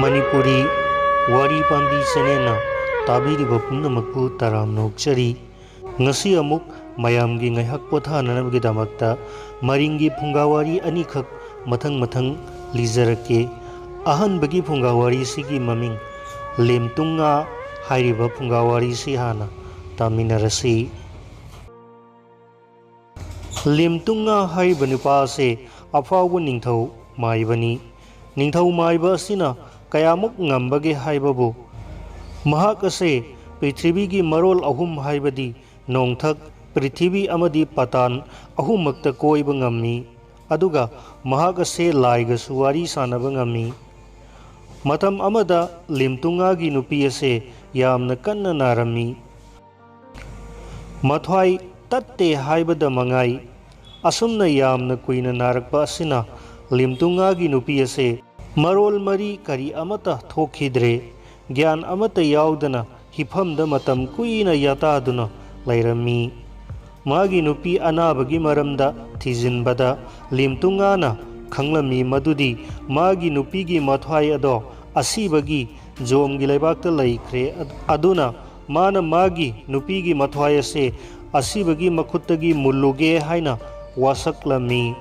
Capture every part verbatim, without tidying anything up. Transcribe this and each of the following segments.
ꯃꯅꯤꯄꯨꯔꯤ ꯋꯥꯔꯤ ꯄꯥꯝꯕꯤ ꯆꯦꯅꯦꯜꯅ ꯇꯥꯕꯤꯔꯤꯕ ꯄꯨꯝꯅꯃꯛꯄꯨ ꯇꯔꯥꯝꯅ ꯑꯣꯛꯆꯔꯤ꯫ ꯉꯁꯤ ꯑꯃꯨꯛ ꯃꯌꯥꯝꯒꯤ ꯉꯥꯏꯍꯥꯛ ꯄꯣꯊꯥꯅꯅꯕꯒꯤꯗꯃꯛꯇ ꯃꯔꯤꯡꯒꯤ ꯐꯨꯡꯒꯥ ꯋꯥꯔꯤ ꯑꯅꯤꯈꯛ ꯃꯊꯪ ꯃꯊꯪ ꯂꯤꯖꯔꯛꯀꯦ꯫ ꯑꯍꯥꯟꯕꯒꯤ ꯐꯨꯡꯒꯥ ꯋꯥꯔꯤꯁꯤꯒꯤ ꯃꯃꯤꯡ ꯂꯦꯝꯇꯨꯡꯉꯥ ꯍꯥꯏꯔꯤꯕ ꯐꯨꯡꯒꯥ ꯋꯥꯔꯤꯁꯤ ꯍꯥꯟꯅ ꯇꯥꯃꯤꯟꯅꯔꯁꯤ꯫ ꯂꯦꯝꯇꯨꯡꯉꯥ ꯍꯥꯏꯔꯤꯕ ꯅꯨꯄꯥ ꯑꯁꯤ ꯑꯐꯥꯎꯕ ꯅꯤꯡꯊꯧ ꯃꯥꯏꯕꯅꯤ꯫ ꯅꯤꯡꯊꯧ ꯃꯥꯏꯕ ꯑꯁꯤꯅ ꯀꯌꯥꯃꯨꯛ ꯉꯝꯕꯒꯦ ꯍꯥꯏꯕꯕꯨ, ꯃꯍꯥꯛ ꯑꯁꯤ ꯄ꯭ꯔꯤꯊꯤꯕꯤꯒꯤ ꯃꯔꯣꯜ ꯑꯍꯨꯝ ꯍꯥꯏꯕꯗꯤ ꯅꯣꯡꯊꯛ, ꯄ꯭ꯔꯤꯊꯤꯕꯤ ꯑꯃꯗꯤ ꯄꯇꯥꯟ ꯑꯍꯨꯝꯃꯛꯇ ꯀꯣꯏꯕ ꯉꯝꯃꯤ꯫ ꯑꯗꯨꯒ ꯃꯍꯥꯛ ꯑꯁꯤ ꯂꯥꯏꯒꯁꯨ ꯋꯥꯔꯤ ꯁꯥꯟꯅꯕ ꯉꯝꯃꯤ꯫ ꯃꯇꯝ ꯑꯃꯗ ꯂꯦꯝꯇꯨꯡꯉꯥꯒꯤ ꯅꯨꯄꯤ ꯑꯁꯤ ꯌꯥꯝꯅ ꯀꯟꯅ ꯅꯥꯔꯝꯃꯤ꯫ ꯃꯊ꯭ꯋꯥꯏ ꯇꯠꯇꯦ ꯍꯥꯏꯕꯗ ꯃꯉꯥꯏ꯫ ꯑꯁꯨꯝꯅ ꯌꯥꯝꯅ ꯀꯨꯏꯅ ꯅꯥꯔꯛꯄ ꯑꯁꯤꯅ ꯂꯦꯝꯇꯨꯡꯉꯥꯒꯤ ꯅꯨꯄꯤ ꯑꯁꯤ ꯃꯔꯣꯜ ꯃꯔꯤ ꯀꯔꯤ ꯑꯃꯠꯇ ꯊꯣꯛꯈꯤꯗ꯭ꯔꯦ꯫ ꯒ꯭ꯌꯥꯟ ꯑꯃꯠꯇ ꯌꯥꯎꯗꯅ ꯍꯤꯐꯝꯗ ꯃꯇꯝ ꯀꯨꯏꯅ ꯌꯥꯇꯥꯗꯨꯅ ꯂꯩꯔꯝꯃꯤ꯫ ꯃꯥꯒꯤ ꯅꯨꯄꯤ ꯑꯅꯥꯕꯒꯤ ꯃꯔꯝꯗ ꯊꯤꯖꯤꯟꯕꯗ ꯂꯦꯝꯇꯨꯡꯉꯥꯅ ꯈꯪꯂꯝꯃꯤ ꯃꯗꯨꯗꯤ ꯃꯥꯒꯤ ꯅꯨꯄꯤꯒꯤ ꯃꯊ꯭ꯋꯥꯏ ꯑꯗꯣ ꯑꯁꯤꯕꯒꯤ ꯖꯣꯝꯒꯤ ꯂꯩꯕꯥꯛꯇ ꯂꯩꯈ꯭ꯔꯦ꯫ ꯑꯗꯨꯅ ꯃꯥꯅ ꯃꯥꯒꯤ ꯅꯨꯄꯤꯒꯤ ꯃꯊ꯭ꯋꯥꯏ ꯑꯁꯦ ꯑꯁꯤꯕꯒꯤ ꯃꯈꯨꯠꯇꯒꯤ ꯃꯨꯜꯂꯨꯒꯦ ꯍꯥꯏꯅ ꯋꯥꯁꯛꯂꯝꯃꯤ꯫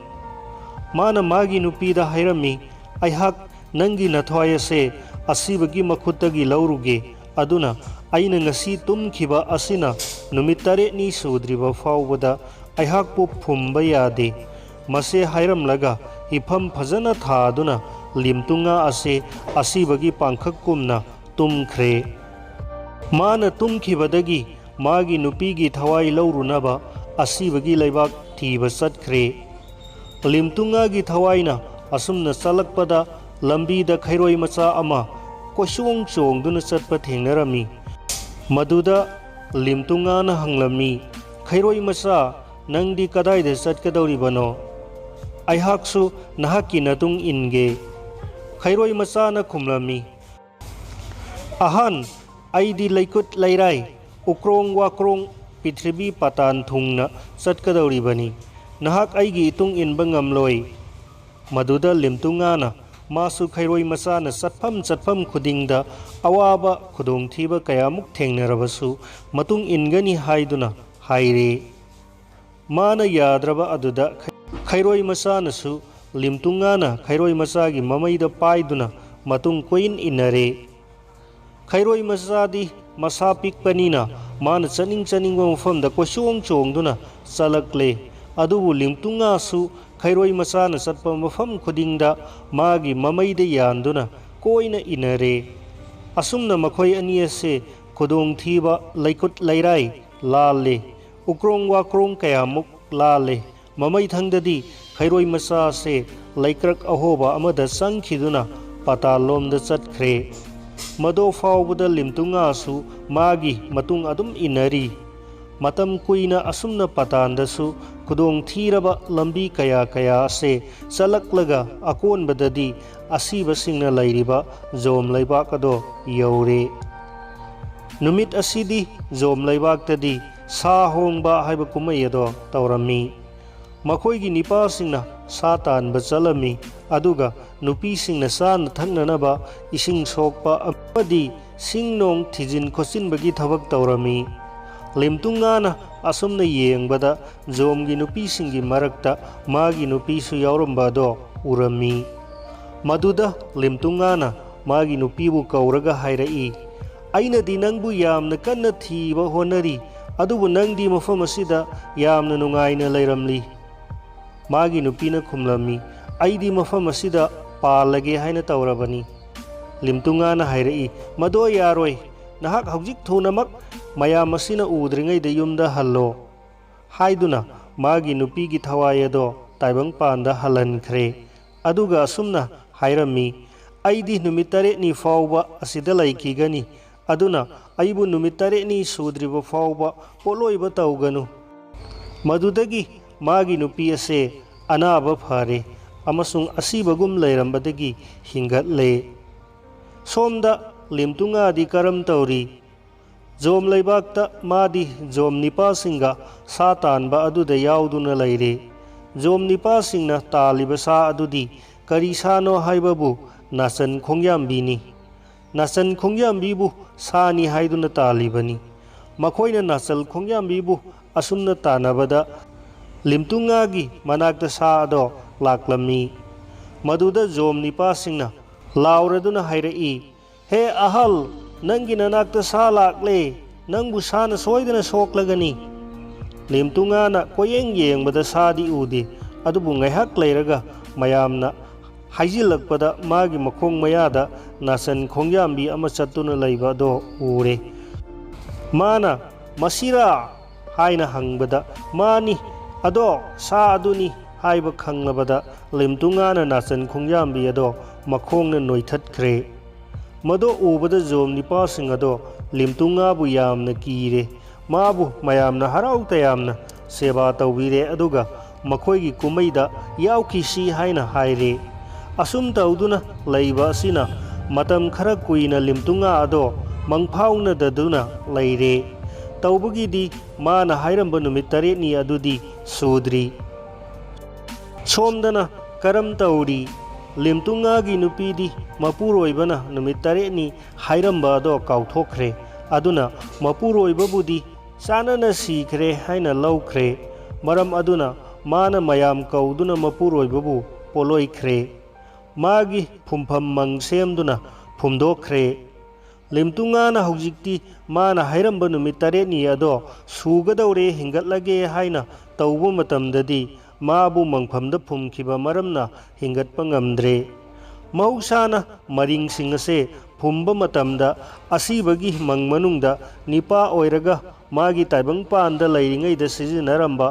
ꯃꯥꯅ ꯃꯥꯒꯤ ꯅꯨꯄꯤꯗ ꯍꯥꯏꯔꯝꯃꯤ, "ꯑꯩꯍꯥꯛ ꯅꯪꯒꯤ ꯅꯊ꯭ꯋꯥꯏ ꯑꯁꯦ ꯑꯁꯤꯕꯒꯤ ꯃꯈꯨꯠꯇꯒꯤ ꯂꯧꯔꯨꯒꯦ꯫ ꯑꯗꯨꯅ ꯑꯩꯅ ꯉꯁꯤ ꯇꯨꯝꯈꯤꯕ ꯑꯁꯤꯅ ꯅꯨꯃꯤꯠ ꯇꯔꯦꯠꯅꯤ ꯁꯨꯗ꯭ꯔꯤꯕ ꯐꯥꯎꯕꯗ ꯑꯩꯍꯥꯛꯄꯨ ꯐꯨꯝꯕ ꯌꯥꯗꯦ꯫" ꯃꯁꯦ ꯍꯥꯏꯔꯝꯂꯒ ꯍꯤꯐꯝ ꯐꯖꯅ ꯊꯥꯗꯨꯅ ꯂꯦꯝꯇꯨꯡꯉꯥ ꯑꯁꯦ ꯑꯁꯤꯕꯒꯤ ꯄꯥꯡꯈꯛꯀꯨꯝꯅ ꯇꯨꯝꯈ꯭ꯔꯦ꯫ ꯃꯥꯅ ꯇꯨꯝꯈꯤꯕꯗꯒꯤ ꯃꯥꯒꯤ ꯅꯨꯄꯤꯒꯤ ꯊꯋꯥꯏ ꯂꯧꯔꯨꯅꯕ ꯑꯁꯤꯕꯒꯤ ꯂꯩꯕꯥꯛ ꯊꯤꯕ ꯆꯠꯈ꯭ꯔꯦ꯫ ꯂꯦꯝꯇꯨꯡꯉꯥꯒꯤ ꯊꯋꯥꯏꯅ ꯑꯁꯨꯝꯅ ꯆꯠꯂꯛꯄꯗ ꯂꯝꯕꯤꯗ ꯈꯩꯔꯣꯏ ꯃꯆꯥ ꯑꯃ ꯀꯣꯏꯆꯣꯡ ꯆꯣꯡꯗꯨꯅ ꯆꯠꯄ ꯊꯦꯡꯅꯔꯝꯃꯤ꯫ ꯃꯗꯨꯗ ꯂꯦꯝꯇꯨꯡꯉꯥꯅ ꯍꯪꯂꯝꯃꯤ, "ꯈꯩꯔꯣꯏ ꯃꯆꯥ, ꯅꯪꯗꯤ ꯀꯗꯥꯏꯗ ꯆꯠꯀꯗꯧꯔꯤꯕꯅꯣ? ꯑꯩꯍꯥꯛꯁꯨ ꯅꯍꯥꯛꯀꯤ ꯅꯇꯨꯡ ꯏꯟꯒꯦ꯫" ꯈꯩꯔꯣꯏ ꯃꯆꯥꯅ ꯈꯨꯝꯂꯝꯃꯤ, "ꯑꯍꯟ, ꯑꯩꯗꯤ ꯂꯩꯀꯨꯠ ꯂꯩꯔꯥꯏ, ꯎꯀ꯭ꯔꯣꯡ ꯋꯥꯀ꯭ꯔꯣꯡ, ꯄ꯭ꯔꯤꯊꯤꯕꯤ ꯄꯇꯥꯟ ꯊꯨꯡꯅ ꯆꯠꯀꯗꯧꯔꯤꯕꯅꯤ꯫ ꯅꯍꯥꯛ ꯑꯩꯒꯤ ꯏꯇꯨꯡ ꯏꯟꯕ ꯉꯝꯂꯣꯏ꯫" ꯃꯗꯨꯗ ꯂꯦꯝꯇꯨꯡꯉꯥꯅ ꯃꯥꯁꯨ ꯈꯩꯔꯣꯏ ꯃꯆꯥꯅ ꯆꯠꯐꯝ ꯆꯠꯐꯝ ꯈꯨꯗꯤꯡꯗ ꯑꯋꯥꯕ ꯈꯨꯗꯣꯡꯊꯤꯕ ꯀꯌꯥꯃꯨꯛ ꯊꯦꯡꯅꯔꯕꯁꯨ ꯃꯇꯨꯡ ꯏꯟꯒꯅꯤ ꯍꯥꯏꯗꯨꯅ ꯍꯥꯏꯔꯦ꯫ ꯃꯥꯅ ꯌꯥꯗ꯭ꯔꯕ ꯑꯗꯨꯗ ꯈꯩꯔꯣꯏ ꯃꯆꯥꯅꯁꯨ ꯂꯤꯝꯇꯨꯡꯉꯥꯅ ꯈꯩꯔꯣꯏ ꯃꯆꯥꯒꯤ ꯃꯃꯩꯗ ꯄꯥꯏꯗꯨꯅ ꯃꯇꯨꯡ ꯀꯣꯏꯏꯟ ꯏꯟꯅꯔꯦ꯫ ꯈꯩꯔꯣꯏ ꯃꯆꯥꯗꯤ ꯃꯁꯥ ꯄꯤꯛꯄꯅꯤꯅ ꯃꯥꯅ ꯆꯠꯅꯤꯡ ꯆꯠꯅꯤꯡꯕ ꯃꯐꯝꯗ ꯀꯣꯏꯆꯣꯡ ꯆꯣꯡꯗꯨꯅ ꯆꯠꯂꯛꯂꯦ꯫ ꯑꯗꯨꯕꯨ ꯂꯤꯝꯇꯨꯡꯉꯥꯁꯨ ꯈꯩꯔꯣꯏ ꯃꯆꯥꯅ ꯆꯠꯄ ꯃꯐꯝ ꯈꯨꯗꯤꯡꯗ ꯃꯥꯒꯤ ꯃꯃꯩꯗ ꯌꯥꯟꯗꯨꯅ ꯀꯣꯏꯅ ꯏꯟꯅꯔꯦ꯫ ꯑꯁꯨꯝꯅ ꯃꯈꯣꯏ ꯑꯅꯤ ꯑꯁꯦ ꯈꯨꯗꯣꯡꯊꯤꯕ, ꯂꯩꯀꯨꯠ ꯂꯩꯔꯥꯏ ꯂꯥꯜꯂꯦ, ꯎꯀ꯭ꯔꯣꯡ ꯋꯥꯀ꯭ꯔꯣꯡ ꯀꯌꯥꯃꯨꯛ ꯂꯥꯜꯂꯦ꯫ ꯃꯃꯩꯊꯪꯗꯗꯤ ꯈꯩꯔꯣꯏ ꯃꯆꯥ ꯑꯁꯦ ꯂꯩꯀ꯭ꯔꯛ ꯑꯍꯣꯕ ꯑꯃꯗ ꯆꯪꯈꯤꯗꯨꯅ ꯄꯥꯇꯥꯜꯂꯣꯝꯗ ꯆꯠꯈ꯭ꯔꯦ꯫ ꯃꯗꯣ ꯐꯥꯎꯕꯗ ꯂꯤꯝꯇꯨꯉꯥꯁꯨ ꯃꯥꯒꯤ ꯃꯇꯨꯡ ꯑꯗꯨꯝ ꯏꯟꯅꯔꯤ꯫ ꯃꯇꯝ ꯀꯨꯏꯅ ꯑꯁꯨꯝꯅ ꯄꯥꯇꯥꯟꯗꯁꯨ ꯈꯨꯗꯣꯡ ꯊꯤꯔꯕ ꯂꯝꯕꯤ ꯀꯌꯥ ꯀꯌꯥ ꯑꯁꯦ ꯆꯠꯂꯛꯂꯒ ꯑꯀꯣꯟꯕꯗꯗꯤ ꯑꯁꯤꯕꯁꯤꯡꯅ ꯂꯩꯔꯤꯕ ꯖꯣꯝ ꯂꯩꯕꯥꯛ ꯑꯗꯣ ꯌꯧꯔꯦ꯫ ꯅꯨꯃꯤꯠ ꯑꯁꯤꯗꯤ ꯖꯣꯝ ꯂꯩꯕꯥꯛꯇꯗꯤ ꯁꯥ ꯍꯣꯡꯕ ꯍꯥꯏꯕ ꯀꯨꯝꯍꯩ ꯑꯗꯣ ꯇꯧꯔꯝꯃꯤ꯫ ꯃꯈꯣꯏꯒꯤ ꯅꯤꯄꯥꯁꯤꯡꯅ ꯁꯥ ꯇꯥꯟꯕ ꯆꯠꯂꯝꯃꯤ, ꯑꯗꯨꯒ ꯅꯨꯄꯤꯁꯤꯡꯅ ꯆꯥꯅ ꯊꯛꯅꯅꯕ ꯏꯁꯤꯡ ꯁꯣꯛꯄ ꯑꯃꯗꯤ ꯁꯤꯡ ꯅꯣꯡ ꯊꯤꯖꯤꯟ ꯈꯣꯠꯆꯤꯟꯕꯒꯤ ꯊꯕꯛ ꯇꯧꯔꯝꯃꯤ꯫ ꯂꯤꯝꯇꯨꯡꯉꯥꯅ ꯑꯁꯨꯝꯅ ꯌꯦꯡꯕꯗ ꯖꯣꯝꯒꯤ ꯅꯨꯄꯤꯁꯤꯡꯒꯤ ꯃꯔꯛꯇ ꯃꯥꯒꯤ ꯅꯨꯄꯤꯁꯨ ꯌꯥꯎꯔꯝꯕ ꯑꯗꯣ ꯎꯔꯝꯃꯤ꯫ ꯃꯗꯨꯗ ꯂꯤꯝꯇꯨꯡꯉꯥꯅ ꯃꯥꯒꯤ ꯅꯨꯄꯤꯕꯨ ꯀꯧꯔꯒ ꯍꯥꯏꯔꯛꯏ, "ꯑꯩꯅꯗꯤ ꯅꯪꯕꯨ ꯌꯥꯝꯅ ꯀꯟꯅ ꯊꯤꯕ ꯍꯣꯠꯅꯔꯤ, ꯑꯗꯨꯕꯨ ꯅꯪꯗꯤ ꯃꯐꯝ ꯑꯁꯤꯗ ꯌꯥꯝꯅ ꯅꯨꯡꯉꯥꯏꯅ ꯂꯩꯔꯝꯂꯤ꯫" ꯃꯥꯒꯤ ꯅꯨꯄꯤꯅ ꯈꯨꯝꯂꯝꯃꯤ, "ꯑꯩꯗꯤ ꯃꯐꯝ ꯑꯁꯤꯗ ꯄꯥꯜꯂꯒꯦ ꯍꯥꯏꯅ ꯇꯧꯔꯕꯅꯤ꯫" ꯂꯤꯝꯇꯨꯉꯥꯅ ꯍꯥꯏꯔꯛꯏ, "ꯃꯗꯣ ꯌꯥꯔꯣꯏ, ꯅꯍꯥꯛ ꯍꯧꯖꯤꯛ ꯊꯨꯅꯃꯛ ꯃꯌꯥꯝ ꯑꯁꯤꯅ ꯎꯗ꯭ꯔꯤꯉꯩꯗ ꯌꯨꯝꯗ ꯍꯜꯂꯣ" ꯍꯥꯏꯗꯨꯅ ꯃꯥꯒꯤ ꯅꯨꯄꯤꯒꯤ ꯊꯋꯥꯏ ꯑꯗꯣ ꯇꯥꯏꯕꯪꯄꯥꯟꯗ ꯍꯜꯍꯟꯈ꯭ꯔꯦ꯫ ꯑꯗꯨꯒ ꯑꯁꯨꯝꯅ ꯍꯥꯏꯔꯝꯃꯤ, "ꯑꯩꯗꯤ ꯅꯨꯃꯤꯠ ꯇꯔꯦꯠꯅꯤ ꯐꯥꯎꯕ ꯑꯁꯤꯗ ꯂꯩꯈꯤꯒꯅꯤ, ꯑꯗꯨꯅ ꯑꯩꯕꯨ ꯅꯨꯃꯤꯠ ꯇꯔꯦꯠꯅꯤ ꯁꯨꯗ꯭ꯔꯤꯕ ꯐꯥꯎꯕ ꯄꯣꯠꯂꯣꯏꯕ ꯇꯧꯒꯅꯨ꯫" ꯃꯗꯨꯗꯒꯤ ꯃꯥꯒꯤ ꯅꯨꯄꯤ ꯑꯁꯦ ꯑꯅꯥꯕ ꯐꯔꯦ ꯑꯃꯁꯨꯡ ꯑꯁꯤꯕꯒꯨꯝ ꯂꯩꯔꯝꯕꯗꯒꯤ ꯍꯤꯡꯒꯠꯂꯦ꯫ ꯁꯣꯝꯗ ꯂꯤꯝꯇꯨꯉꯥꯗꯤ ꯀꯔꯝ ꯇꯧꯔꯤ? ꯖꯣꯝ ꯂꯩꯕꯥꯛꯇ ꯃꯥꯗꯤ ꯖꯣꯝ ꯅꯤꯄꯥꯁꯤꯡꯒ ꯁꯥ ꯇꯥꯟꯕ ꯑꯗꯨꯗ ꯌꯥꯎꯗꯨꯅ ꯂꯩꯔꯦ꯫ ꯖꯣꯝ ꯅꯤꯄꯥꯁꯤꯡꯅ ꯇꯥꯜꯂꯤꯕ ꯁꯥ ꯑꯗꯨꯗꯤ ꯀꯔꯤ ꯁꯥꯅꯣ ꯍꯥꯏꯕꯕꯨ ꯅꯥꯆꯟ ꯈꯣꯡꯌꯥꯝꯕꯤꯅꯤ꯫ ꯅꯥꯆꯟ ꯈꯣꯡꯌꯥꯝꯕꯤꯕꯨ ꯁꯥꯅꯤ ꯍꯥꯏꯗꯨꯅ ꯇꯥꯜꯂꯤꯕꯅꯤ꯫ ꯃꯈꯣꯏꯅ ꯅꯥꯆꯟ ꯈꯣꯡꯌꯥꯝꯕꯤꯕꯨ ꯑꯁꯨꯝꯅ ꯇꯥꯟꯅꯕꯗ ꯂꯤꯝꯇꯨꯉꯥꯒꯤ ꯃꯅꯥꯛꯇ ꯁꯥ ꯑꯗꯣ ꯂꯥꯛꯂꯝꯃꯤ꯫ ꯃꯗꯨꯗ ꯖꯣꯝ ꯅꯤꯄꯥꯁꯤꯡꯅ ꯂꯥꯎꯔꯗꯨꯅ ꯍꯥꯏꯔꯛꯏ, "ꯍꯦ ꯑꯍꯜ, ꯅꯪꯒꯤ ꯅꯅꯥꯛꯇ ꯁꯥ ꯂꯥꯛꯂꯦ, ꯅꯪꯕꯨ ꯁꯥꯅ ꯁꯣꯏꯗꯅ ꯁꯣꯛꯂꯒꯅꯤ꯫" ꯂꯤꯝꯇꯨꯉꯥꯅ ꯀꯣꯏꯌꯦꯡ ꯌꯦꯡꯕꯗ ꯁꯥꯗꯤ ꯎꯗꯦ, ꯑꯗꯨꯕꯨ ꯉꯥꯏꯍꯥꯛ ꯂꯩꯔꯒ ꯃꯌꯥꯝꯅ ꯍꯥꯏꯖꯤꯜꯂꯛꯄꯗ ꯃꯥꯒꯤ ꯃꯈꯣꯡ ꯃꯌꯥꯗ ꯅꯥꯆꯟ ꯈꯣꯡꯌꯥꯝꯕꯤ ꯑꯃ ꯆꯠꯇꯨꯅ ꯂꯩꯕ ꯑꯗꯣ ꯎꯔꯦ꯫ ꯃꯥꯅ, "ꯃꯁꯤꯔꯥ?" ꯍꯥꯏꯅ ꯍꯪꯕꯗ, "ꯃꯥꯅꯤ, ꯑꯗꯣ ꯁꯥ ꯑꯗꯨꯅꯤ" ꯍꯥꯏꯕ ꯈꯪꯂꯕꯗ ꯂꯤꯝꯇꯨꯉꯥꯅ ꯅꯥꯆꯟ ꯈꯣꯡꯌꯥꯝꯕꯤ ꯑꯗꯣ ꯃꯈꯣꯡꯅ ꯅꯣꯏꯊꯠꯈ꯭ꯔꯦ꯫ ꯃꯗꯣ ꯎꯕꯗ ꯖꯣꯝ ꯅꯤꯄꯥꯁꯤꯡ ꯑꯗꯣ ꯂꯤꯝꯇꯨꯉꯥꯕꯨ ꯌꯥꯝꯅ ꯀꯤꯔꯦ꯫ ꯃꯥꯕꯨ ꯃꯌꯥꯝꯅ ꯍꯔꯥꯎ ꯇꯌꯥꯝꯅ ꯁꯦꯕꯥ ꯇꯧꯕꯤꯔꯦ, ꯑꯗꯨꯒ ꯃꯈꯣꯏꯒꯤ ꯀꯨꯝꯃꯩꯗ ꯌꯥꯎꯈꯤꯁꯤ ꯍꯥꯏꯅ ꯍꯥꯏꯔꯦ꯫ ꯑꯁꯨꯝ ꯇꯧꯗꯨꯅ ꯂꯩꯕ ꯑꯁꯤꯅ ꯃꯇꯝ ꯈꯔ ꯀꯨꯏꯅ ꯂꯤꯝꯇꯨꯉꯥ ꯑꯗꯣ ꯃꯪꯐꯥꯎꯅꯗꯗꯨꯅ ꯂꯩꯔꯦ꯫ ꯇꯧꯕꯒꯤꯗꯤ ꯃꯥꯅ ꯍꯥꯏꯔꯝꯕ ꯅꯨꯃꯤꯠ ꯇꯔꯦꯠꯅꯤ ꯑꯗꯨꯗꯤ ꯁꯨꯗ꯭ꯔꯤ꯫ ꯁꯣꯝꯗꯅ ꯀꯔꯝ ꯇꯧꯔꯤ? ꯂꯤꯝꯇꯨꯉꯥꯒꯤ ꯅꯨꯄꯤꯗꯤ ꯃꯄꯨꯔꯣꯏꯕꯅ ꯅꯨꯃꯤꯠ ꯇꯔꯦꯠꯅꯤ ꯍꯥꯏꯔꯝꯕ ꯑꯗꯣ ꯀꯥꯎꯊꯣꯛꯈ꯭ꯔꯦ꯫ ꯑꯗꯨꯅ ꯃꯄꯨꯔꯣꯏꯕꯕꯨꯗꯤ ꯆꯥꯟꯅꯅ ꯁꯤꯈ꯭ꯔꯦ ꯍꯥꯏꯅ ꯂꯧꯈ꯭ꯔꯦ꯫ ꯃꯔꯝ ꯑꯗꯨꯅ ꯃꯥꯅ ꯃꯌꯥꯝ ꯀꯧꯗꯨꯅ ꯃꯄꯨꯔꯣꯏꯕꯕꯨ ꯄꯣꯠꯂꯣꯏꯈ꯭ꯔꯦ꯫ ꯃꯥꯒꯤ ꯐꯨꯝꯐꯝ ꯃꯪ ꯁꯦꯝꯗꯨꯅ ꯐꯨꯝꯗꯣꯛꯈ꯭ꯔꯦ꯫ ꯂꯤꯝꯇꯨꯉꯥꯅ ꯍꯧꯖꯤꯛꯇꯤ ꯃꯥꯅ ꯍꯥꯏꯔꯝꯕ ꯅꯨꯃꯤꯠ ꯇꯔꯦꯠꯅꯤ ꯑꯗꯣ ꯁꯨꯒꯗꯧꯔꯦ, ꯍꯤꯡꯒꯠꯂꯒꯦ ꯍꯥꯏꯅ ꯇꯧꯕ ꯃꯇꯝꯗꯗꯤ ꯃꯥꯕꯨ ꯃꯪꯐꯝꯗ ꯐꯨꯝꯈꯤꯕ ꯃꯔꯝꯅ ꯍꯤꯡꯒꯠꯄ ꯉꯝꯗ꯭ꯔꯦ꯫ ꯃꯍꯧꯁꯥꯅ ꯃꯔꯤꯡꯁꯤꯡ ꯑꯁꯦ ꯐꯨꯝꯕ ꯃꯇꯝꯗ ꯑꯁꯤꯕꯒꯤ ꯃꯪ ꯃꯅꯨꯡꯗ ꯅꯤꯄꯥ ꯑꯣꯏꯔꯒ ꯃꯥꯒꯤ ꯇꯥꯏꯕꯪꯄꯥꯟꯗ ꯂꯩꯔꯤꯉꯩꯗ ꯁꯤꯖꯤꯟꯅꯔꯝꯕ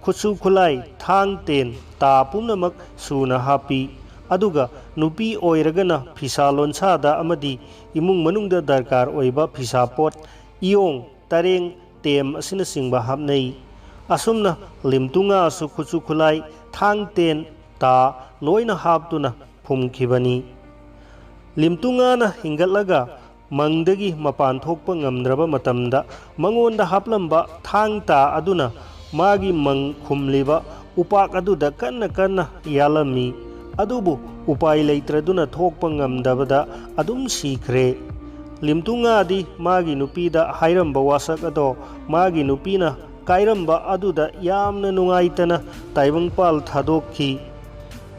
ꯈꯨꯠꯁꯨ ꯈꯨꯠꯂꯥꯏ, ꯊꯥꯡ, ꯇꯦꯟ, ꯇꯥ ꯄꯨꯝꯅꯃꯛ ꯁꯨꯅ ꯍꯥꯞꯄꯤ꯫ ꯑꯗꯨꯒ ꯅꯨꯄꯤ ꯑꯣꯏꯔꯒꯅ ꯐꯤꯁꯥ ꯂꯣꯟꯁꯥꯗ ꯑꯃꯗꯤ ꯏꯃꯨꯡ ꯃꯅꯨꯡꯗ ꯗꯔꯀꯥꯔ ꯑꯣꯏꯕ ꯐꯤꯁꯥꯄꯣꯠ, ꯏꯌꯣꯡ, ꯇꯔꯦꯡ, ꯇꯦꯝ ꯑꯁꯤꯅꯆꯤꯡꯕ ꯍꯥꯞꯅꯩ꯫ ꯑꯁꯨꯝꯅ ꯂꯤꯝꯇꯨꯉꯥꯁꯨ ꯈꯨꯠꯁꯨ ꯈꯨꯠꯂꯥꯏ, ꯊꯥꯡ, ꯇꯦꯟ, ꯇꯥ ꯂꯣꯏꯅ ꯍꯥꯞꯇꯨꯅ ꯐꯨꯝꯈꯤꯕꯅꯤ꯫ ꯂꯤꯝꯇꯨꯉꯥꯅ ꯍꯤꯡꯒꯠꯂꯒ ꯃꯪꯗꯒꯤ ꯃꯄꯥꯟ ꯊꯣꯛꯄ ꯉꯝꯗ꯭ꯔꯕ ꯃꯇꯝꯗ ꯃꯉꯣꯟꯗ ꯍꯥꯞꯂꯝꯕ ꯊꯥꯡ ꯇꯥ ꯑꯗꯨꯅ ꯃꯥꯒꯤ ꯃꯪ ꯈꯨꯝꯂꯤꯕ ꯎꯄꯥꯛ ꯑꯗꯨꯗ ꯀꯟꯅ ꯀꯟꯅ ꯌꯥꯜꯂꯝꯃꯤ꯫ ꯑꯗꯨꯕꯨ ꯎꯄꯥꯏ ꯂꯩꯇ꯭ꯔꯗꯨꯅ ꯊꯣꯛꯄ ꯉꯝꯗꯕꯗ ꯑꯗꯨꯝ ꯁꯤꯈ꯭ꯔꯦ꯫ ꯂꯤꯝꯇꯨꯉꯥꯗꯤ ꯃꯥꯒꯤ ꯅꯨꯄꯤꯗ ꯍꯥꯏꯔꯝꯕ ꯋꯥꯁꯛ ꯑꯗꯣ ꯃꯥꯒꯤ ꯅꯨꯄꯤꯅ ꯀꯥꯏꯔꯝꯕ ꯑꯗꯨꯗ ꯌꯥꯝꯅ ꯅꯨꯡꯉꯥꯏꯇꯅ ꯇꯥꯏꯕꯪꯄꯥꯜ ꯊꯥꯗꯣꯛꯈꯤ꯫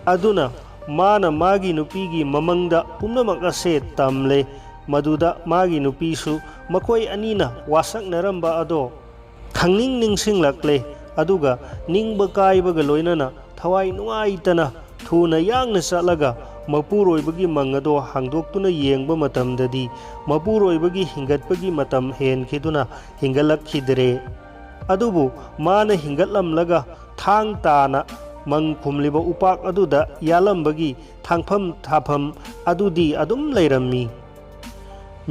ꯑꯗꯨꯅ ꯃꯥꯅ ꯃꯥꯒꯤ ꯅꯨꯄꯤꯒꯤ ꯃꯃꯪꯗ ꯄꯨꯝꯅꯃꯛ ꯑꯁꯦ ꯇꯝꯂꯦ꯫ ꯃꯗꯨꯗ ꯃꯥꯒꯤ ꯅꯨꯄꯤꯁꯨ ꯃꯈꯣꯏ ꯑꯅꯤꯅ ꯋꯥꯁꯛꯅꯔꯝꯕ ꯑꯗꯣ ꯈꯪꯅꯤꯡ ꯅꯤꯡꯁꯤꯡꯂꯛꯂꯦ꯫ ꯑꯗꯨꯒ ꯅꯤꯡꯕ ꯀꯥꯏꯕꯒ ꯂꯣꯏꯅꯅ ꯊꯋꯥꯏ ꯅꯨꯡꯉꯥꯏꯇꯅ ꯊꯨꯅ ꯌꯥꯡꯅ ꯆꯠꯂꯒ ꯃꯄꯨꯔꯣꯏꯕꯒꯤ ꯃꯪ ꯑꯗꯣ ꯍꯥꯡꯗꯣꯛꯇꯨꯅ ꯌꯦꯡꯕ ꯃꯇꯝꯗꯗꯤ ꯃꯄꯨꯔꯣꯏꯕꯒꯤ ꯍꯤꯡꯒꯠꯄꯒꯤ ꯃꯇꯝ ꯍꯦꯟꯈꯤꯗꯨꯅ ꯍꯤꯡꯒꯠꯂꯛꯈꯤꯗ꯭ꯔꯦ꯫ ꯑꯗꯨꯕꯨ ꯃꯥꯅ ꯍꯤꯡꯒꯠꯂꯝꯂꯒ ꯊꯥꯡ ꯇꯥꯅ ꯃꯪ ꯈꯨꯝꯂꯤꯕ ꯎꯄꯥꯛ ꯑꯗꯨꯗ ꯌꯥꯜꯂꯝꯕꯒꯤ ꯊꯥꯡꯐꯝ ꯊꯥꯐꯝ ꯑꯗꯨꯗꯤ ꯑꯗꯨꯝ ꯂꯩꯔꯝꯃꯤ꯫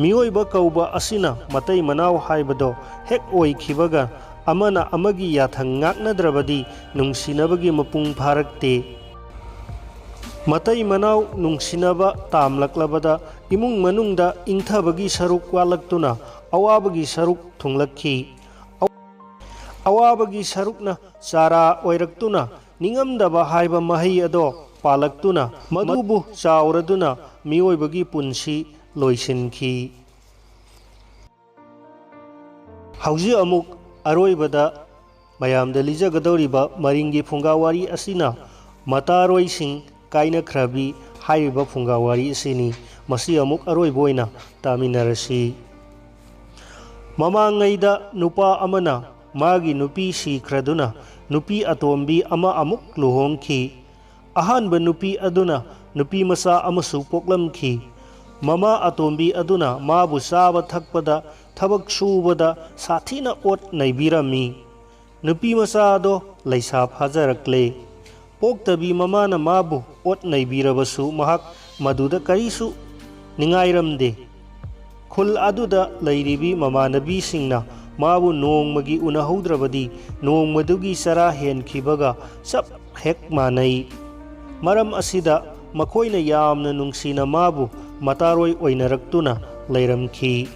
ꯃꯤꯑꯣꯏꯕ ꯀꯧꯕ ꯑꯁꯤꯅ ꯃꯇꯩ ꯃꯅꯥꯎ ꯍꯥꯏꯕꯗꯣ ꯍꯦꯛ ꯑꯣꯏꯈꯤꯕꯒ ꯑꯃꯅ ꯑꯃꯒꯤ ꯌꯥꯊꯪ ꯉꯥꯛꯅꯗ꯭ꯔꯕꯗꯤ ꯅꯨꯡꯁꯤꯅꯕꯒꯤ ꯃꯄꯨꯡ ꯐꯥꯔꯛꯇꯦ꯫ ꯃꯇꯩ ꯃꯅꯥꯎ ꯅꯨꯡꯁꯤꯅꯕ ꯇꯥꯝꯂꯛꯂꯕꯗ ꯏꯃꯨꯡ ꯃꯅꯨꯡꯗ ꯏꯪꯊꯕꯒꯤ ꯁꯔꯨꯛ ꯋꯥꯠꯂꯛꯇꯨꯅ ꯑꯋꯥꯕꯒꯤ ꯁꯔꯨꯛ ꯊꯨꯡꯂꯛꯈꯤ꯫ ꯑꯋꯥꯕꯒꯤ ꯁꯔꯨꯛꯅ ꯆꯥꯔꯥ ꯑꯣꯏꯔꯛꯇꯨꯅ ꯅꯤꯡꯉꯝꯗꯕ ꯍꯥꯏꯕ ꯃꯍꯩ ꯑꯗꯣ ꯄꯥꯜꯂꯛꯇꯨꯅ ꯃꯗꯨꯕꯨ ꯆꯥꯎꯔꯗꯨꯅ ꯃꯤꯑꯣꯏꯕꯒꯤ ꯄꯨꯟꯁꯤ ꯂꯣꯏꯁꯤꯟꯈꯤ꯫ ꯍꯧꯖꯤꯛ ꯑꯃꯨꯛ ꯑꯔꯣꯏꯕꯗ ꯃꯌꯥꯝꯗ ꯂꯤꯖꯒꯗꯧꯔꯤꯕ ꯃꯔꯤꯡꯒꯤ ꯐꯨꯡꯒꯥ ꯋꯥꯔꯤ ꯑꯁꯤꯅ ꯃꯇꯥꯔꯣꯏꯁꯤꯡ ꯀꯥꯏꯅꯈ꯭ꯔꯕꯤ ꯍꯥꯏꯔꯤꯕ ꯐꯨꯡꯒꯥ ꯋꯥꯔꯤ ꯑꯁꯤꯅꯤ꯫ ꯃꯁꯤ ꯑꯃꯨꯛ ꯑꯔꯣꯏꯕ ꯑꯣꯏꯅ ꯇꯥꯃꯤꯟꯅꯔꯁꯤ꯫ ꯃꯃꯥꯡꯉꯩꯗ ꯅꯨꯄꯥ ꯑꯃꯅ ꯃꯥꯒꯤ ꯅꯨꯄꯤ ꯁꯤꯈ꯭ꯔꯗꯨꯅ ꯅꯨꯄꯤ ꯑꯇꯣꯝꯕꯤ ꯑꯃ ꯑꯃꯨꯛ ꯂꯨꯍꯣꯡꯈꯤ꯫ ꯑꯍꯥꯟꯕ ꯅꯨꯄꯤ ꯑꯗꯨꯅ ꯅꯨꯄꯤ ꯃꯆꯥ ꯑꯃꯁꯨ ꯄꯣꯛꯂꯝꯈꯤ꯫ ꯃꯃꯥ ꯑꯇꯣꯝꯕꯤ ꯑꯗꯨꯅ ꯃꯥꯕꯨ ꯆꯥꯕ ꯊꯛꯄꯗ, ꯊꯕꯛ ꯁꯨꯕꯗ ꯁꯥꯊꯤꯅ ꯑꯣꯠ ꯅꯩꯕꯤꯔꯝꯃꯤ꯫ ꯅꯨꯄꯤ ꯃꯆꯥ ꯑꯗꯣ ꯂꯩꯁꯥ ꯐꯥꯖꯔꯛꯂꯦ꯫ ꯄꯣꯛꯇꯕꯤ ꯃꯃꯥꯅ ꯃꯥꯕꯨ ꯑꯣꯠ ꯅꯩꯕꯤꯔꯕꯁꯨ ꯃꯍꯥꯛ ꯃꯗꯨꯗ ꯀꯔꯤꯁꯨ ꯅꯤꯡꯉꯥꯏꯔꯝꯗꯦ꯫ ꯈꯨꯜ ꯑꯗꯨꯗ ꯂꯩꯔꯤꯕꯤ ꯃꯃꯥꯟꯅꯕꯤꯁꯤꯡꯅ ꯃꯥꯕꯨ ꯅꯣꯡꯃꯒꯤ ꯎꯅꯍꯧꯗ꯭ꯔꯕꯗꯤ ꯅꯣꯡꯃꯗꯨꯒꯤ ꯆꯔꯥ ꯍꯦꯟꯈꯤꯕꯒ ꯆꯞ ꯍꯦꯛ ꯃꯥꯟꯅꯩ꯫ ꯃꯔꯝ ꯑꯁꯤꯗ ꯃꯈꯣꯏꯅ ꯌꯥꯝꯅ ꯅꯨꯡꯁꯤꯅ ꯃꯥꯕꯨ ꯃꯇꯥꯔꯣꯏ ꯑꯣꯏꯅꯔꯛꯇꯨꯅ ꯂꯩꯔꯝꯈꯤ꯫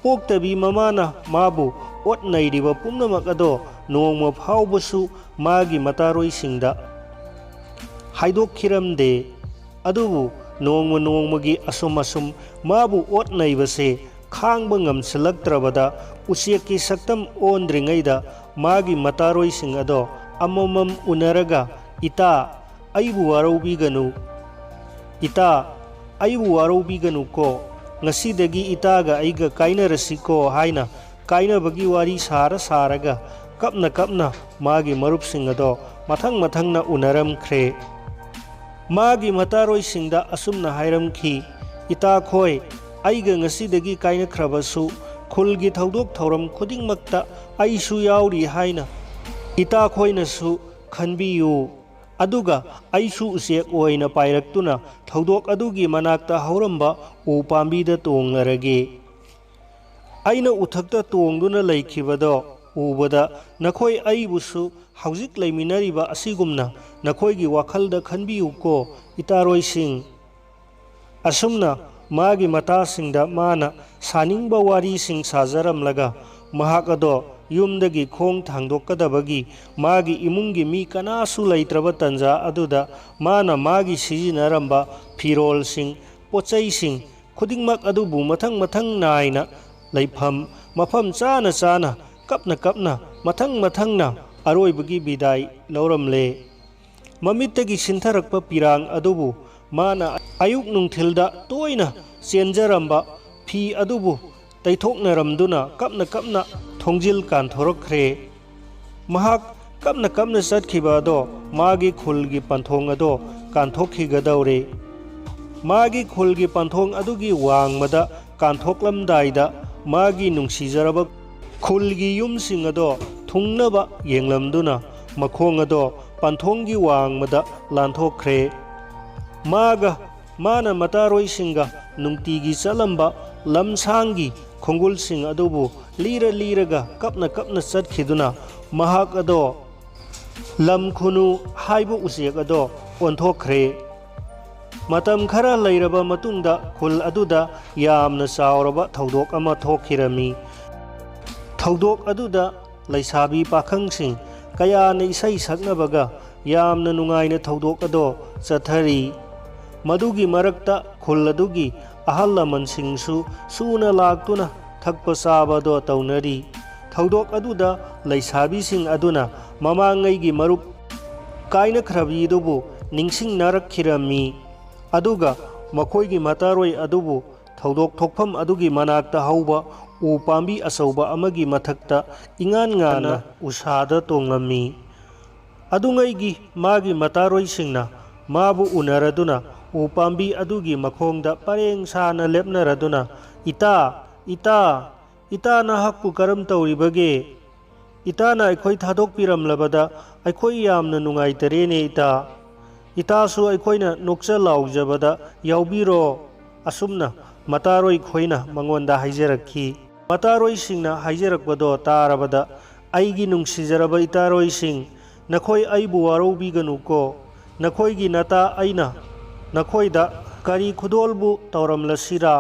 ꯄꯣꯛꯇꯕꯤ ꯃꯃꯥꯅ ꯃꯥꯕꯨ ꯑꯣꯠ ꯅꯩꯔꯤꯕ ꯄꯨꯝꯅꯃꯛ ꯑꯗꯣ ꯅꯣꯡꯃ ꯐꯥꯎꯕꯁꯨ ꯃꯥꯒꯤ ꯃꯇꯥꯔꯣꯏꯁꯤꯡꯗ ꯍꯥꯏꯗꯣꯛꯈꯤꯔꯝꯗꯦ꯫ ꯑꯗꯨꯕꯨ ꯅꯣꯡꯃ ꯅꯣꯡꯃꯒꯤ ꯑꯁꯨꯝ ꯑꯁꯨꯝ ꯃꯥꯕꯨ ꯑꯣꯠ ꯅꯩꯕꯁꯦ ꯈꯥꯡꯕ ꯉꯝꯁꯤꯜꯂꯛꯇ꯭ꯔꯕꯗ, ꯎꯆꯦꯛꯀꯤ ꯁꯛꯇꯝ ꯑꯣꯟꯗ꯭ꯔꯤꯉꯩꯗ ꯃꯥꯒꯤ ꯃꯇꯥꯔꯣꯏꯁꯤꯡ ꯑꯗꯣ ꯑꯃꯃꯝ ꯎꯅꯔꯒ, "ꯏꯇꯥ, ꯑꯩꯕꯨ ꯋꯥꯔꯧꯕꯤꯒꯅꯨ꯫ ꯏꯇꯥ, ꯑꯩꯕꯨ ꯋꯥꯔꯧꯕꯤꯒꯅꯨꯀꯣ꯫ ꯉꯁꯤꯗꯒꯤ ꯏꯇꯥꯒ ꯑꯩꯒ ꯀꯥꯏꯅꯔꯁꯤꯀꯣ" ꯍꯥꯏꯅ ꯀꯥꯏꯅꯕꯒꯤ ꯋꯥꯔꯤ ꯁꯥꯔ ꯁꯥꯔꯒ, ꯀꯞꯅ ꯀꯞꯅ ꯃꯥꯒꯤ ꯃꯔꯨꯞꯁꯤꯡ ꯑꯗꯣ ꯃꯊꯪ ꯃꯊꯪꯅ ꯎꯅꯔꯝꯈ꯭ꯔꯦ꯫ ꯃꯥꯒꯤ ꯃꯇꯥꯔꯣꯏꯁꯤꯡꯗ ꯑꯁꯨꯝꯅ ꯍꯥꯏꯔꯝꯈꯤ, "ꯏꯇꯥꯈꯣꯏ, ꯑꯩꯒ ꯉꯁꯤꯗꯒꯤ ꯀꯥꯏꯅꯈ꯭ꯔꯕꯁꯨ, ꯈꯨꯜꯒꯤ ꯊꯧꯗꯣꯛ ꯊꯧꯔꯝ ꯈꯨꯗꯤꯡꯃꯛꯇ ꯑꯩꯁꯨ ꯌꯥꯎꯔꯤ ꯍꯥꯏꯅ ꯏꯇꯥꯈꯣꯏꯅꯁꯨ ꯈꯟꯕꯤꯌꯨ꯫ ꯑꯗꯨꯒ ꯑꯩꯁꯨ ꯎꯆꯦꯛ ꯑꯣꯏꯅ ꯄꯥꯏꯔꯛꯇꯨꯅ ꯊꯧꯗꯣꯛ ꯑꯗꯨꯒꯤ ꯃꯅꯥꯛꯇ ꯍꯧꯔꯝꯕ ꯎ ꯄꯥꯝꯕꯤꯗ ꯇꯣꯡꯂꯔꯒꯦ꯫ ꯑꯩꯅ ꯎꯊꯛꯇ ꯇꯣꯡꯗꯨꯅ ꯂꯩꯈꯤꯕꯗꯣ ꯎꯕꯗ, ꯅꯈꯣꯏ ꯑꯩꯕꯨꯁꯨ ꯍꯧꯖꯤꯛ ꯂꯩꯃꯤꯟꯅꯔꯤꯕ ꯑꯁꯤꯒꯨꯝꯅ ꯅꯈꯣꯏꯒꯤ ꯋꯥꯈꯜꯗ ꯈꯟꯕꯤꯌꯨꯀꯣ, ꯏꯇꯥꯔꯣꯏꯁꯤꯡ꯫" ꯑꯁꯨꯝꯅ ꯃꯥꯒꯤ ꯃꯇꯥꯁꯤꯡꯗ ꯃꯥꯅ ꯁꯥꯅꯤꯡꯕ ꯋꯥꯔꯤꯁꯤꯡ ꯁꯥꯖꯔꯝꯂꯒ, ꯃꯍꯥꯛ ꯑꯗꯣ ꯌꯨꯝꯗꯒꯤ ꯈꯣꯡ ꯊꯥꯡꯗꯣꯛꯀꯗꯕꯒꯤ ꯃꯥꯒꯤ ꯏꯃꯨꯡꯒꯤ ꯃꯤ ꯀꯅꯥꯁꯨ ꯂꯩꯇ꯭ꯔꯕ ꯇꯟꯖꯥ ꯑꯗꯨꯗ, ꯃꯥꯅ ꯃꯥꯒꯤ ꯁꯤꯖꯤꯟꯅꯔꯝꯕ ꯐꯤꯔꯣꯜꯁꯤꯡ, ꯄꯣꯠꯆꯩꯁꯤꯡ ꯈꯨꯗꯤꯡꯃꯛ ꯑꯗꯨꯕꯨ ꯃꯊꯪ ꯃꯊꯪ ꯅꯥꯏꯅ ꯂꯩꯐꯝ ꯃꯐꯝ ꯆꯥꯅ ꯆꯥꯅ, ꯀꯞꯅ ꯀꯞꯅ, ꯃꯊꯪ ꯃꯊꯪꯅ ꯑꯔꯣꯏꯕꯒꯤ ꯕꯤꯗꯥꯏ ꯂꯧꯔꯝꯂꯦ꯫ ꯃꯃꯤꯠꯇꯒꯤ ꯁꯤꯟꯊꯔꯛꯄ ꯄꯤꯔꯥꯡ ꯑꯗꯨꯕꯨ ꯃꯥꯅ ꯑꯌꯨꯛ ꯅꯨꯡꯊꯤꯜꯗ ꯇꯣꯏꯅ ꯆꯦꯟꯖꯔꯝꯕ ꯐꯤ ꯑꯗꯨꯕꯨ ꯇꯩꯊꯣꯛꯅꯔꯝꯗꯨꯅ ꯀꯞꯅ ꯀꯞꯅ ꯊꯣꯡꯖꯤꯜ ꯀꯥꯟꯊꯣꯔꯛꯈ꯭ꯔꯦ꯫ ꯃꯍꯥꯛ ꯀꯞꯅ ꯀꯞꯅ ꯆꯠꯈꯤꯕ ꯑꯗꯣ ꯃꯥꯒꯤ ꯈꯨꯜꯒꯤ ꯄꯟꯊꯣꯡ ꯑꯗꯣ ꯀꯥꯟꯊꯣꯛꯈꯤꯒꯗꯧꯔꯦ꯫ ꯃꯥꯒꯤ ꯈꯨꯜꯒꯤ ꯄꯟꯊꯣꯡ ꯑꯗꯨꯒꯤ ꯋꯥꯡꯃꯗ ꯀꯥꯟꯊꯣꯛꯂꯝꯗꯥꯏꯗ, ꯃꯥꯒꯤ ꯅꯨꯡꯁꯤꯖꯔꯕ ꯈꯨꯜꯒꯤ ꯌꯨꯝꯁꯤꯡ ꯑꯗꯣ ꯊꯨꯡꯅꯕ ꯌꯦꯡꯂꯝꯗꯨꯅ ꯃꯈꯣꯡ ꯑꯗꯣ ꯄꯟꯊꯣꯡꯒꯤ ꯋꯥꯡꯃꯗ ꯂꯥꯟꯊꯣꯛꯈ꯭ꯔꯦ꯫ ꯃꯥꯒ, ꯃꯥꯅ ꯃꯇꯥꯔꯣꯏꯁꯤꯡꯒ ꯅꯨꯡꯇꯤꯒꯤ ꯆꯠꯂꯝꯕ ꯂꯝꯁꯥꯡꯒꯤ ꯈꯣꯡꯒꯨꯜꯁꯤꯡ ꯑꯗꯨꯕꯨ ꯂꯤꯔ ꯂꯤꯔꯒ ꯀꯞꯅ ꯀꯞꯅ ꯆꯠꯈꯤꯗꯨꯅ ꯃꯍꯥꯛ ꯑꯗꯣ ꯂꯝ ꯈꯨꯅꯨ ꯍꯥꯏꯕ ꯎꯆꯦꯛ ꯑꯗꯣ ꯑꯣꯟꯊꯣꯛꯈ꯭ꯔꯦ꯫ ꯃꯇꯝ ꯈꯔ ꯂꯩꯔꯕ ꯃꯇꯨꯡꯗ ꯈꯨꯜ ꯑꯗꯨꯗ ꯌꯥꯝꯅ ꯆꯥꯎꯔꯕ ꯊꯧꯗꯣꯛ ꯑꯃ ꯊꯣꯛꯈꯤꯔꯝꯃꯤ꯫ ꯊꯧꯗꯣꯛ ꯑꯗꯨꯗ ꯂꯩꯁꯥꯕꯤ ꯄꯥꯈꯪꯁꯤꯡ ꯀꯌꯥꯅ ꯏꯁꯩ ꯁꯛꯅꯕꯒ ꯌꯥꯝꯅ ꯅꯨꯡꯉꯥꯏꯅ ꯊꯧꯗꯣꯛ ꯑꯗꯣ ꯆꯠꯊꯔꯤ꯫ ꯃꯗꯨꯒꯤ ꯃꯔꯛꯇ ꯈꯨꯜ ꯑꯗꯨꯒꯤ ꯑꯍꯜ ꯂꯃꯟꯁꯤꯡꯁꯨ ꯁꯨꯅ ꯂꯥꯛꯇꯨꯅ ꯊꯛꯄ ꯆꯥꯕꯗꯣ ꯇꯧꯅꯔꯤ꯫ ꯊꯧꯗꯣꯛ ꯑꯗꯨꯗ ꯂꯩꯁꯥꯕꯤꯁꯤꯡ ꯑꯗꯨꯅ ꯃꯃꯥꯡꯉꯩꯒꯤ ꯃꯔꯨꯞ ꯀꯥꯏꯅꯈ꯭ꯔꯕꯤꯗꯨꯕꯨ ꯅꯤꯡꯁꯤꯡꯅꯔꯛꯈꯤꯔꯝꯃꯤ꯫ ꯑꯗꯨꯒ ꯃꯈꯣꯏꯒꯤ ꯃꯇꯥꯔꯣꯏ ꯑꯗꯨꯕꯨ ꯊꯧꯗꯣꯛ ꯊꯣꯛꯐꯝ ꯑꯗꯨꯒꯤ ꯃꯅꯥꯛꯇ ꯍꯧꯕ ꯎ ꯄꯥꯝꯕꯤ ꯑꯆꯧꯕ ꯑꯃꯒꯤ ꯃꯊꯛꯇ ꯏꯉꯥꯟ ꯉꯥꯟꯅ ꯎꯁꯥꯗ ꯇꯣꯡꯂꯝꯃꯤ꯫ ꯑꯗꯨꯉꯩꯒꯤ ꯃꯥꯒꯤ ꯃꯇꯥꯔꯣꯏꯁꯤꯡꯅ ꯃꯥꯕꯨ ꯎꯅꯔꯗꯨꯅ ꯎ ꯄꯥꯝꯕꯤ ꯑꯗꯨꯒꯤ ꯃꯈꯣꯡꯗ ꯄꯔꯦꯡ ꯁꯥꯅ ꯂꯦꯞꯅꯔꯗꯨꯅ, "ꯏꯇꯥ, ꯏꯇꯥ, ꯏꯇꯥ, ꯅꯍꯥꯛꯄꯨ ꯀꯔꯝ ꯇꯧꯔꯤꯕꯒꯦ? ꯏꯇꯥꯅ ꯑꯩꯈꯣꯏ ꯊꯥꯗꯣꯛꯄꯤꯔꯝꯂꯕꯗ ꯑꯩꯈꯣꯏ ꯌꯥꯝꯅ ꯅꯨꯡꯉꯥꯏꯇꯔꯦꯅꯦ ꯏꯇꯥ꯫ ꯏꯇꯥꯁꯨ ꯑꯩꯈꯣꯏꯅ ꯅꯣꯛꯆ ꯂꯥꯎꯖꯕꯗ ꯌꯥꯎꯕꯤꯔꯣ"꯫ ꯑꯁꯨꯝꯅ ꯃꯇꯥꯔꯣꯏ ꯈꯣꯏꯅ ꯃꯉꯣꯟꯗ ꯍꯥꯏꯖꯔꯛꯈꯤ꯫ ꯃꯇꯥꯔꯣꯏꯁꯤꯡꯅ ꯍꯥꯏꯖꯔꯛꯄꯗꯣ ꯇꯥꯔꯕꯗ, "ꯑꯩꯒꯤ ꯅꯨꯡꯁꯤꯖꯔꯕ ꯏꯇꯥꯔꯣꯏꯁꯤꯡ, ꯅꯈꯣꯏ ꯑꯩꯕꯨ ꯋꯥꯔꯧꯕꯤꯒꯅꯨꯀꯣ꯫ ꯅꯈꯣꯏꯒꯤ ꯅꯇꯥ ꯑꯩꯅ ꯅꯈꯣꯏꯗ ꯀꯔꯤ ꯈꯨꯗꯣꯜꯕꯨ ꯇꯧꯔꯝꯂꯁꯤꯔꯥ?"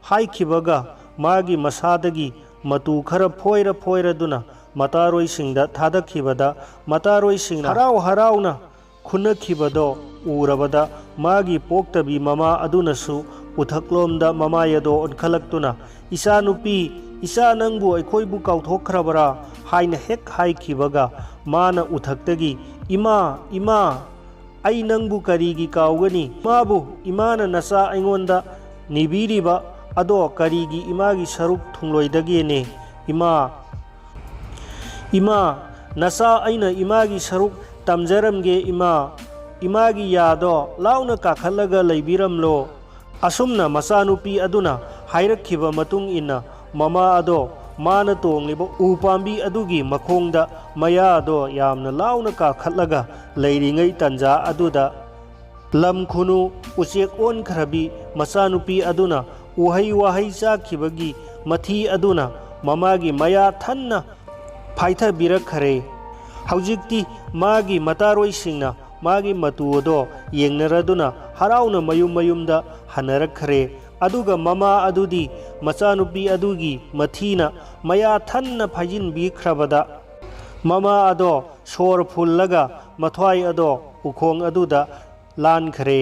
ꯍꯥꯏꯈꯤꯕꯒ ꯃꯥꯒꯤ ꯃꯁꯥꯗꯒꯤ ꯃꯇꯨ ꯈꯔ ꯐꯣꯏꯔ ꯐꯣꯏꯔꯗꯨꯅ ꯃꯇꯥꯔꯣꯏꯁꯤꯡꯗ ꯊꯥꯗꯈꯤꯕꯗ, ꯃꯇꯥꯔꯣꯏꯁꯤꯡꯅ ꯍꯔꯥꯎ ꯍꯔꯥꯎꯅ ꯈꯨꯟꯅꯈꯤꯕꯗꯣ ꯎꯔꯕꯗ, ꯃꯥꯒꯤ ꯄꯣꯛꯇꯕꯤ ꯃꯃꯥ ꯑꯗꯨꯅꯁꯨ ꯎꯊꯛꯂꯣꯝꯗ ꯃꯃꯥꯏ ꯑꯗꯣ ꯑꯣꯟꯈꯠꯂꯛꯇꯨꯅ, "ꯏꯆꯥꯅꯨꯄꯤ, ꯏꯆꯥ, ꯅꯪꯕꯨ ꯑꯩꯈꯣꯏꯕꯨ ꯀꯥꯎꯊꯣꯛꯈ꯭ꯔꯕꯔꯥ?" ꯍꯥꯏꯅ ꯍꯦꯛ ꯍꯥꯏꯈꯤꯕꯒ, ꯃꯥꯅ ꯎꯊꯛꯇꯒꯤ, "ꯏꯃꯥ, ꯏꯃꯥ, ꯑꯩ ꯅꯪꯕꯨ ꯀꯔꯤꯒꯤ ꯀꯥꯎꯒꯅꯤ? ꯏꯃꯥꯕꯨ, ꯏꯃꯥꯅ ꯅꯆꯥ ꯑꯩꯉꯣꯟꯗ ꯅꯤꯕꯤꯔꯤꯕ ꯑꯗꯣ ꯀꯔꯤꯒꯤ ꯏꯃꯥꯒꯤ ꯁꯔꯨꯛ ꯊꯨꯡꯂꯣꯏꯗꯒꯦꯅꯦ? ꯏꯃꯥ, ꯏꯃꯥ, ꯅꯆꯥ ꯑꯩꯅ ꯏꯃꯥꯒꯤ ꯁꯔꯨꯛ ꯇꯝꯖꯔꯝꯒꯦ ꯏꯃꯥ꯫ ꯏꯃꯥꯒꯤ ꯌꯥꯗꯣ ꯂꯥꯎꯅ ꯀꯥꯈꯠꯂꯒ ꯂꯩꯕꯤꯔꯝꯂꯣ"꯫ ꯑꯁꯨꯝꯅ ꯃꯆꯥꯅꯨꯄꯤ ꯑꯗꯨꯅ ꯍꯥꯏꯔꯛꯈꯤꯕ ꯃꯇꯨꯡ ꯏꯟꯅ, ꯃꯃꯥ ꯑꯗꯣ ꯃꯥꯅ ꯇꯣꯡꯂꯤꯕ ꯎ ꯄꯥꯝꯕꯤ ꯑꯗꯨꯒꯤ ꯃꯈꯣꯡꯗ ꯃꯌꯥ ꯑꯗꯣ ꯌꯥꯝꯅ ꯂꯥꯎꯅ ꯀꯥꯈꯠꯂꯒ ꯂꯩꯔꯤꯉꯩ ꯇꯟꯖꯥ ꯑꯗꯨꯗ, ꯂꯝ ꯈꯨꯅꯨ ꯎꯆꯦꯛ ꯑꯣꯟꯈ꯭ꯔꯕꯤ ꯃꯆꯥꯅꯨꯄꯤ ꯑꯗꯨꯅ ꯎꯍꯩ ꯋꯥꯍꯩ ꯆꯥꯈꯤꯕꯒꯤ ꯃꯊꯤ ꯑꯗꯨꯅ ꯃꯃꯥꯒꯤ ꯃꯌꯥ ꯊꯟꯅ ꯐꯥꯏꯊꯕꯤꯔꯛꯈꯔꯦ꯫ ꯍꯧꯖꯤꯛꯇꯤ ꯃꯥꯒꯤ ꯃꯇꯥꯔꯣꯏꯁꯤꯡꯅ ꯃꯥꯒꯤ ꯃꯇꯨ ꯑꯗꯣ ꯌꯦꯡꯅꯔꯗꯨꯅ ꯍꯔꯥꯎꯅ ꯃꯌꯨꯝ ꯃꯌꯨꯝꯗ ꯍꯟꯅꯔꯛꯈ꯭ꯔꯦ꯫ ꯑꯗꯨꯒ ꯃꯃꯥ ꯑꯗꯨꯗꯤ ꯃꯆꯥꯅꯨꯄꯤ ꯑꯗꯨꯒꯤ ꯃꯊꯤꯅ ꯃꯌꯥ ꯊꯟꯅ ꯐꯥꯏꯖꯤꯟꯕꯤꯈ꯭ꯔꯕꯗ, ꯃꯃꯥ ꯑꯗꯣ ꯁꯣꯔ ꯐꯨꯜꯂꯒ ꯃꯊ꯭ꯋꯥꯏ ꯑꯗꯣ ꯎꯈꯣꯡ ꯑꯗꯨꯗ ꯂꯥꯟꯈ꯭ꯔꯦ꯫